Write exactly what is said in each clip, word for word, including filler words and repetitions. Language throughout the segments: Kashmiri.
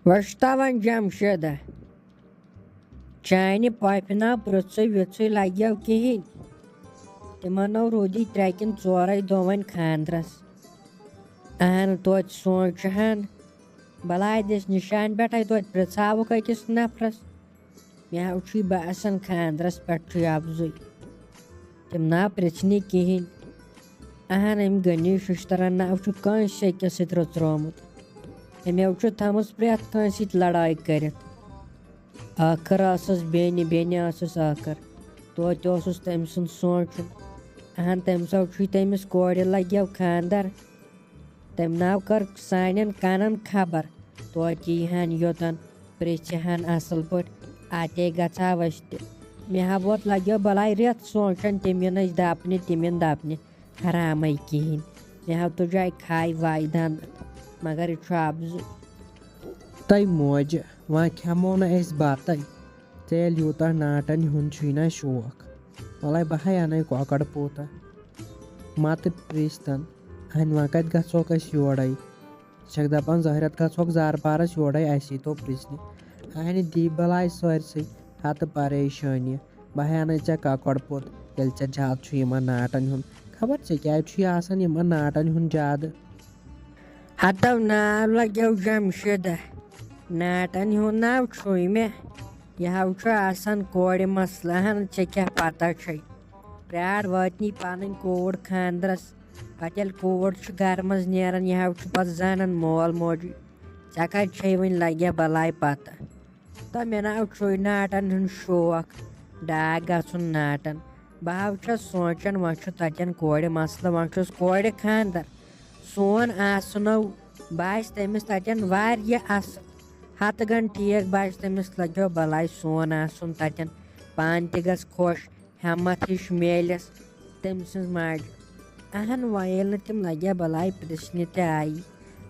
وۄنۍ چھُ تَوَن جمشیدہ۔ چانہِ پۄپھِ نا پرٛژھُے وِژھُے لَگیو کِہیٖنۍ۔ تِمَن نو روٗدی ترٛےٚ کِنہٕ ژورَے دۄہ وۄنۍ خانٛدرَس۔ اَہَن، توتہِ سونٛچہٕ ہَن۔ بَلاے دِس نِشانہِ پٮ۪ٹھَے توتہِ پرٛژھاوُکھ أکِس نفرَس۔ مےٚ ہا چھُے باسان، خانٛدرَس پٮ۪ٹھ چھُے اَپزُے۔ تِم نا پرٛژھنی کِہیٖنۍ۔ اَہَن، أمۍ غنی شُشتٕرَن نا چھُ کٲنٛسہِ أکِس سۭتۍ رُژرومُت۔ أمۍ چھُ تھٲومٕژ پرٛٮ۪تھ کٲنٛسہِ سۭتۍ لڑٲے کٔرِتھ۔ ٲخٕر ٲسٕس بیٚنہِ، بیٚنہِ ٲسٕس ٲخٕر۔ توتہِ اوسُس تٔمۍ سُنٛد سونٛچُن۔ اَہَن، تٔمۍ سو چھُے تٔمِس کورِ لَگیو خانٛدر۔ تٔمۍ ناو کٔر سانٮ۪ن کَنَن خبر۔ توتہِ یی ہَن یوٚتَن، پرٛژھِ ہَن اَصٕل پٲٹھۍ، اَتے گژھٕ ہاو أسۍ تہِ۔ مےٚ ہا ووت لَگیو بَلاے رٮ۪تھ سونٛچان، تِم یِن أسۍ دَپنہِ، تِم یِن دَپنہِ۔ حرامٕے کِہیٖنۍ۔ مےٚ ہا تُجاے کھاے واے دَنٛد، مگر یہِ چھُ اَپزُے۔ تَے موجہِ، وۄنۍ کھٮ۪مو نہٕ أسۍ بَتَے۔ ژےٚ ییٚلہِ یوٗتاہ ناٹَن ہُنٛد چھُے نہ شوق، وَلَے بہٕ ہَے اَنَے کۄکَر پوٗتہ۔ مَتہٕ پرٛژھ تَن، اَہَنہِ وۄنۍ کَتہِ گژھوکھ أسۍ یورَے؟ ژٕ چھَکھ دَپان زہرت گژھوکھ زارپارَس یورَے اَسی تو پرٛژھنہِ۔ اَہَنہِ دی بَلاے سٲرسٕے ہَتہٕ پریشٲنی۔ بہٕ ہَے اَنَے ژےٚ کۄکَر پوٗت، ییٚلہِ ژےٚ زیادٕ چھُ یِمَن ناٹَن ہُنٛد۔ خبر ژےٚ کیٛازِ چھُے آسان یِمَن ناٹَن ہُنٛد زیادٕ؟ ہَتو ناو لَگیو جمشیدہ۔ ناٹَن ہُنٛد ناو چھُے مےٚ۔ یہِ ہاو چھُ آسان کورِ مسلہٕ ہن، ژےٚ کیٛاہ پتہ چھے؟ پرٛار وٲتنی پنٕنۍ کوٗر خانٛدرس، پتہٕ ییٚلہِ کوٗر چھِ گرٕ منٛز نیران، یہِ ہاو چھُ پتہٕ زانان مول موجی۔ ژےٚ کتہِ چھے وٕنہِ لگیا بلاے پتہ؟ تہٕ مےٚ ناو چھُے ناٹن ہُنٛد شوق، ڈاک گژھُن ناٹن۔ بہٕ ہاو چھَس سونٛچان، وۄنۍ چھُ تتٮ۪ن کورِ مسلہٕ، وۄنۍ چھُس کورِ خانٛدر۔ سون آسنو باسہِ تٔمِس تتٮ۪ن واریاہ اصٕل۔ ہتہٕ گنٛٹہٕ ٹھیٖک باسہِ تٔمِس، لگیو بلاے سون آسُن تتٮ۪ن۔ پانہٕ تہِ گژھِ خۄش، ہٮ۪متھ ہِش میلٮ۪س تٔمۍ سٕنٛز ماجہِ۔ اہن، وۄنۍ ییٚلہِ نہٕ تِم لگیا بلاے پرژھنہِ تہِ آیی۔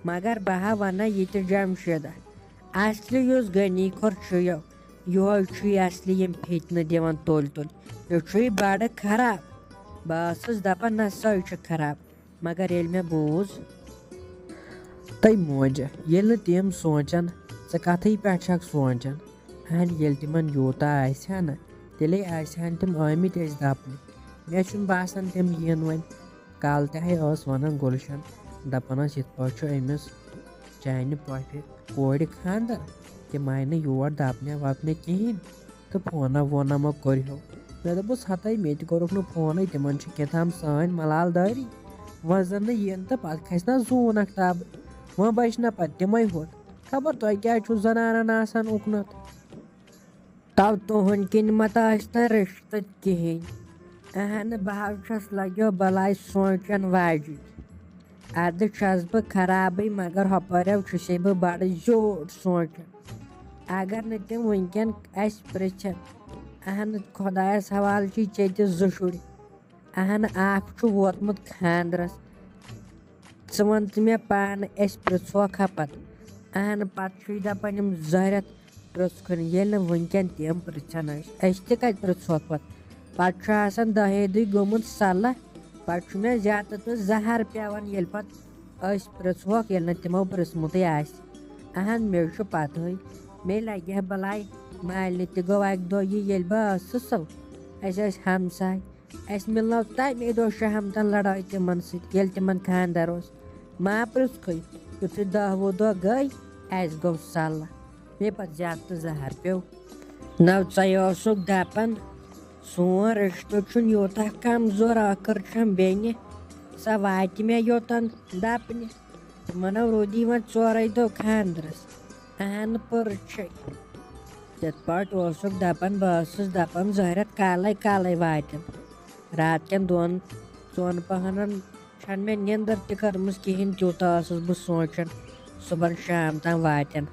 مگر بہٕ ہا ونہٕ یہِ تہِ جمشیدہ، اصلی یُس غنی کھۄر چھُ یو، یِہوے چھُ یہِ اصلی یِم فتنہٕ دِوان تُلۍ تُلۍ۔ یہِ چھُے بڑٕ خراب۔ بہٕ ٲسٕس دپان نہ سۄے چھِ خراب۔ مگر ییٚلہِ مےٚ بوٗز۔ تَے موجہِ، ییٚلہِ نہٕ تِم سونٛچن، ژٕ کَتھٕے پٮ۪ٹھ چھَکھ سونٛچان؟ اہن، ییٚلہِ تِمن یوٗتاہ آسہِ ہا نہ، تیٚلے آسہِ ہن تِم آمٕتۍ اَسہِ دَپنہِ۔ مےٚ چھُنہٕ باسان تِم یِن وۄنۍ۔ کالہٕ تہِ ہے ٲس وَنان گُلشن، دَپان ٲس، یِتھ پٲٹھۍ چھُ أمِس چانہِ پۄپھِ کورِ خانٛدر، تِم آیہِ نہٕ یور دَپنہِ وَپنہِ کِہیٖنۍ۔ تہٕ فونہ وونہ مہ کٔرِہو۔ مےٚ دوٚپُس، ہتے مےٚ تہِ کوٚرُکھ نہٕ فونٕے، تِمن چھِ کیٛاہ تام سٲنۍ ملال دٲری۔ وۄنۍ زن نہٕ یِن تہٕ پتہٕ کھسہِ نہ زوٗن اکھ تابہٕ۔ وۄنۍ بچہِ نہ پتہٕ تِمے ہوت۔ خبر تۄہہِ کیٛازِ چھُو زنانن آسان اُکنتھ؟ تو تُہنٛد کِنۍ مہ تہٕ ٲسۍ نہٕ رِشتہٕ کِہیٖنۍ۔ اہنہٕ، بہٕ حظ چھَس لگیو بلاے سونٛچن واجہِ۔ ادٕ چھَس بہٕ خرابٕے، مگر ہۄپٲرٮ۪و چھُسے بہٕ بڑٕ زیوٗٹھ سونٛچان۔ اگر نہٕ تِم وٕنکٮ۪ن اَسہِ پرٛژھن، اہن خۄدایس حوالہٕ چھِ ژےٚ تہِ زٕ شُرۍ۔ اہن اکھ چھُ ووتمُت خاندرس۔ ژٕ وَن تہٕ مےٚ پانہٕ، أسۍ پرٛژھوکھا پتہٕ؟ اہن پتہٕ چھُے دپان یِم زہرت پرٛژھکھُن، ییٚلہِ نہٕ وٕنکٮ۪ن تِم پرٛژھن ٲسۍ، أسۍ تہِ کتہِ پرٛژھوکھ پتہٕ؟ پتہٕ چھُ آسان دہے دُے گوٚمُت صلاح، پتہٕ چھُ مےٚ زیادٕ تہٕ زہر پٮ۪وان، ییٚلہِ پتہٕ أسۍ پرٛژھوکھ، ییٚلہِ نہٕ تِمو پرٛژھمُتٕے آسہِ۔ اہن، مےٚ چھُ پتہٕے، مےٚ لگہِ ہا بلاے مالنہِ تہِ گوٚو اکہِ دۄہ یہِ، ییٚلہِ بہٕ ٲسٕس سو، أسۍ ٲسۍ ہمساے، اَسہِ مِلنٲو تَمے دۄہ شہمتن لڑٲے تِمن سۭتۍ، ییٚلہِ تِمن خاندر اوس۔ ما پرٛژھکھٕے، یُتھُے دَہ وُہ دۄہ گٔے، اَسہِ گوٚو صلح۔ مےٚ پَتہٕ زیادٕ تہٕ زہر پیوٚو۔ نَو ژَے اوسُکھ دَپان، سون رِشتہٕ چھُنہٕ یوٗتاہ کمزور، ٲخٕر چھَم بیٚنہِ۔ سۄ واتہِ مےٚ یوٚتَن دَپنہِ۔ تِمن ہو روٗدی وۄنۍ ژورے دۄہ خاندرس۔ اہن پٔر چھے۔ تِتھ پٲٹھۍ اوسُکھ دپان، بہٕ ٲسٕس دپان، زہرت کالے کالے واتن۔ رات کٮ۪ن دۄن ژۄن پہنن چھنہٕ مےٚ نیندر تہِ کٔرمٕژ کِہینۍ، تیوٗتاہ ٲسٕس بہٕ سونچان، صبحن شام تام واتن۔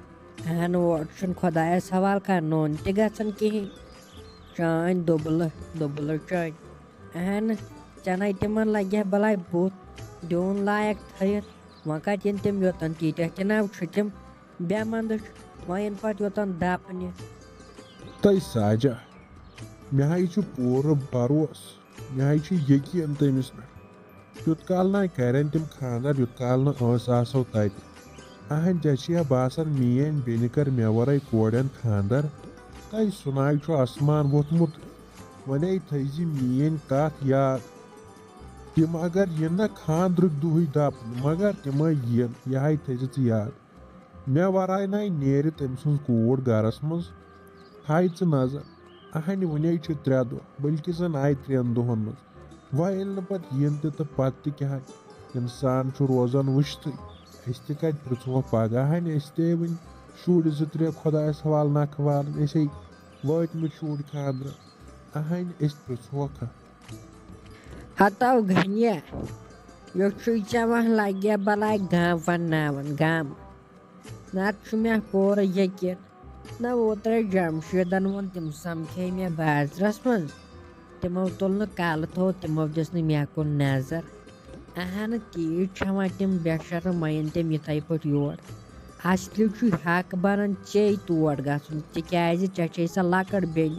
اہن، اورٕ چھُنہٕ خۄدایس حوالہٕ کانٛہہ نوٚن تہِ گژھان کِہینۍ۔ چٲنۍ دوٚبلہٕ، دوٚبلہٕ چٲنۍ۔ اہن، ژےٚ نے تِمن لگہِ ہا بلاے بُتھ دیُن لایق تھٲیِتھ۔ وۄنۍ کتہِ یِن تِم یوٚتن؟ تیٖتیٛاہ تہِ نہ چھِ تِم۔ بے مندٕچ وۄنۍ یِن پتہٕ یوٚتن دپنہِ۔ تۄہہِ ساجہ، مےٚ ہاے چھُ پوٗرٕ بھروسہٕ، مےٚ ہاے چھُ یقیٖن تٔمِس پٮ۪ٹھ۔ یوٚت کال نہ کرن تِم خانٛدر، یوٚت کال نہٕ أسۍ آسو تتہِ۔ اہن، ژےٚ چھیا باسان میٲنۍ بیٚنہِ کٔر مےٚ ورٲے کورٮ۪ن خاندر؟ تۄہہِ سُناے چھُ آسمان ووٚتھمُت۔ وۄنے تھٲیزِ میٲنۍ کتھ یاد۔ تِم اگر یِن نہ خاندرُک دُہٕے دپنہٕ، مگر تِمے یِن، یہے تھٲیزِ ژٕ یاد۔ مےٚ ورٲے ناے نیرِ تٔمۍ سٕنٛز کوٗر گرس منٛز۔ ہاے ژٕ نظر، اہنہِ وُنے چھِ ترٛےٚ دۄہ، بلکہِ زن آیہِ ترٛٮ۪ن دۄہن منٛز۔ وۄنۍ ییٚلہِ نہٕ پتہٕ یِن تہِ تہٕ پتہٕ تہِ کیٛاہ؟ انسان چھُ روزان وٕچھتھٕے۔ أسۍ تہِ کتہِ پرٛژھوکھ پگاہ؟ اہنہِ أسۍ تہِ وٕنہِ شُرۍ زٕ ترٛےٚ خۄدایس حوالہٕ نکھٕ والان، أسے وٲتمٕتۍ شُرۍ خاندرٕ۔ اہنہِ أسۍ پرٛژھوکھا؟ ہتو گھنیہ، یوٚت چھُے ژےٚ وۄنۍ لگہِ بلاے گام ونناوان گام۔ نتہٕ چھُ مےٚ پوٗرٕ یقین۔ نہ اوترے جمشیدن ووٚن، تِم سمکھے مےٚ بازرس منٛز۔ تِمو تُل نہٕ کلہٕ تھوٚد، تِمو دِژ نہٕ مےٚ کُن نظر۔ اہنہٕ تیٖتۍ چھَوان تِم بے شرم، وۄنۍ یِن تِم یِتھے پٲٹھۍ یور۔ اصلی چھُے حق بنان ژے تور گژھُن، تِکیازِ ژےٚ چھے سۄ لۄکٕٹ بیٚنہِ۔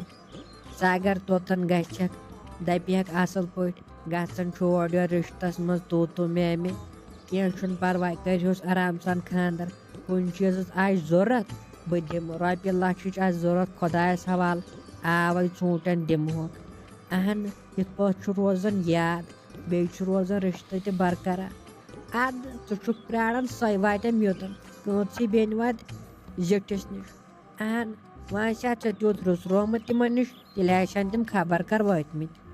ژٕ اگر توٚتن گژھکھ، دپہِ ہکھ اصل پٲٹھۍ، گژھان چھُ اورٕ یورٕ رشتس منٛز تو تو میں میں، کینٛہہ چھُنہٕ پرواے، کٔرۍہوس آرام سان خاندر۔ کُنہِ چیٖزس آسہِ ضروٗرت، بہٕ دِمہٕ۔ رۄپیہِ لچھٕچ آسہِ ضروٗرت، خۄدایس حوالہٕ، آوے ژوٗنٛٹھٮ۪ن دِمہوکھ۔ اہن، یِتھ پٲٹھۍ چھُ روزان یاد، بیٚیہِ چھُ روزان رشتہٕ تہِ برقرار۔ ادٕ ژٕ چھُکھ پراران، سۄے واتٮ۪م یوٚتن، کٲنٛسٕے بیٚنہِ واتہِ زِٹھِس نِش۔ اہن، وۄنۍ آسہِ ہا ژےٚ تیُتھ رُس رومُت تِمن نِش، تیٚلہِ آسہِ ہن تِم خبر کر وٲتمٕتۍ۔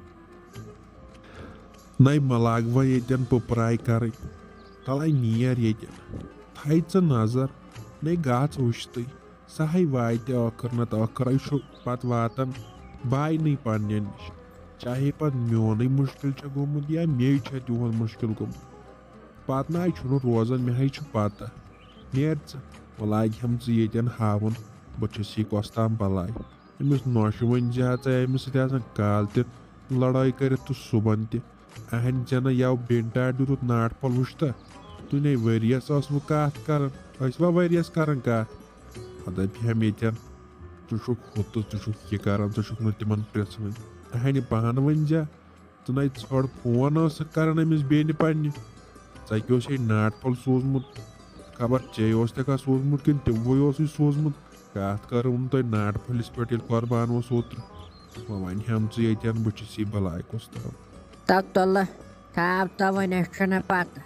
نَے مہ لاگ وۄنۍ ییٚتٮ۪ن پُپراے کَرٕنۍ۔ تَلَے نیر ییٚتٮ۪ن۔ تھایہِ ژٕ نظر، نَے گژھ وٕچھتٕے۔ سۄ ہے واتہِ ٲخٕر نَتہٕ ٲخٕرَے چھُ پَتہٕ واتان باینٕے پنٛنٮ۪ن نِش۔ چاہے پَتہٕ میونٕے مُشکِل چھُ گوٚمُت یا مے چھُ تِہُنٛد مُشکِل گوٚمُت۔ پَتہٕ نَے چھُنہٕ روزان، مےٚ ہے چھُ پَتہ۔ نیر ژٕ، وۄنۍ لاگہِ ہَم ژٕ ییٚتٮ۪ن ہاوُن، بہٕ چھُس یہِ کۄس تام بَلاے۔ أمِس نوشہِ وۄنۍ زِ ہا ژٕ أمِس سۭتۍ آسان کالہٕ تہِ لڑٲے کٔرِتھ تہٕ صُبحن تہِ۔ اہنہِ ژےٚ نہ یَو بیٚنہِ ٹاٹھۍ دیُتُتھ ناٹھ پھوٚل وٕچھتہ؟ تُہۍ نے ؤریَس ٲسوٕ کَتھ کران، ٲسوا ؤریَس کران کَتھ؟ خۄدا بیٚہم ییٚتٮ۪ن، ژٕ چھُکھ ہُہ تہٕ ژٕ چھُکھ یہِ کران، ژٕ چھُکھ نہٕ تِمن پرٛژھوٕنۍ۔ اہنہِ پانہٕ ؤنۍ زِ ژٕ نے ژھٲڑ فون ٲسکھ کران أمِس بیٚنہِ پننہِ۔ ژےٚ کیٛاہ اوسے ناٹہٕ پھوٚل سوٗزمُت؟ خبر ژےٚ اوس تہِ کانٛہہ سوٗزمُت کِنہٕ تِموٕے اوسُے سوٗزمُت؟ کَتھ کٔرٕم تۄہہِ ناٹہٕ پھٔلِس پٮ۪ٹھ ییٚلہِ قۄربان اوس اوترٕ۔ وۄنۍ وَنہِ ہَم ژٕ ییٚتٮ۪ن بہٕ چھُس یہِ بَلاے کُس تام۔ تَتھ تُلہٕ تھاو تہٕ وۄنۍ اَسہِ چھَنہ پَتہ۔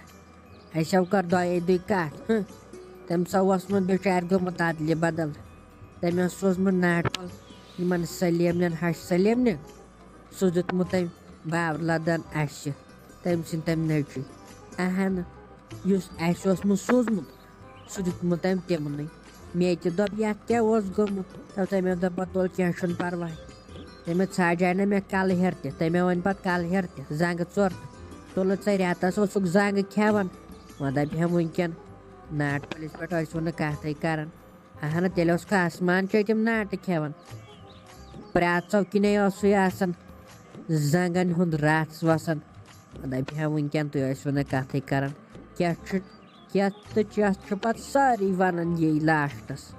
اَسہِ ہَو کٔر دۄیے دُے کَتھ۔ ہٕنٛہ۔ تٔمۍ سا اوسمُت بِچارِ گوٚمُت اَدلہِ بدل۔ تٔمۍ اوس سوٗزمُت ناٹہٕ پھوٚل یِمَن سلیمنٮ۪ن، ہَش سلیمنٮ۪ن۔ سُہ دیُتمُت تٔمۍ باورٕ لدن اَسہِ، تٔمۍ سٕنٛدۍ تٔمۍ نیٚچوۍ۔ اہن، یُس اَسہِ اوسمُت سوٗزمُت، سُہ دیُتمُت تٔمۍ تِمنٕے۔ مےٚ تہِ دوٚپ، یَتھ کیٛاہ اوس گوٚمُت؟ تہٕ تٔمۍ دوٚپ، پَتہٕ تُل، کینٛہہ چھُنہٕ پَرواے۔ تٔمۍ ژھانٛجاے نہٕ مےٚ کَلہٕ ہیٚر تہِ، تٔمۍ ووٚن پَتہٕ کَلہٕ ہیٚر تہِ، زنٛگہٕ ژوٚر تہٕ۔ تُلہٕ ژٕ، رٮ۪تَس اوسُکھ زنٛگہٕ کھٮ۪وان۔ وۄنۍ دَپہِ ہا وٕنکٮ۪ن، ناٹہٕ پھٔلِس پٮ۪ٹھ ٲسِو نہٕ کَتھٕے کَران۔ اہن، تیٚلہِ اوس کھسان، مان ژٕ، تِم ناٹہٕ کھٮ۪وان۔ پرٛاژو کِنے اوسُے آسان زنٛگن ہُنٛد رژھ وسان۔ دَپہِ ہا، وٕنکٮ۪ن تُہۍ ٲسِو نہٕ کَتھٕے کران۔ کیٛاہ چھُ، کیٛاہ تہٕ چیٛاہ چھُ پتہٕ سٲری وَنان یی لاسٹس۔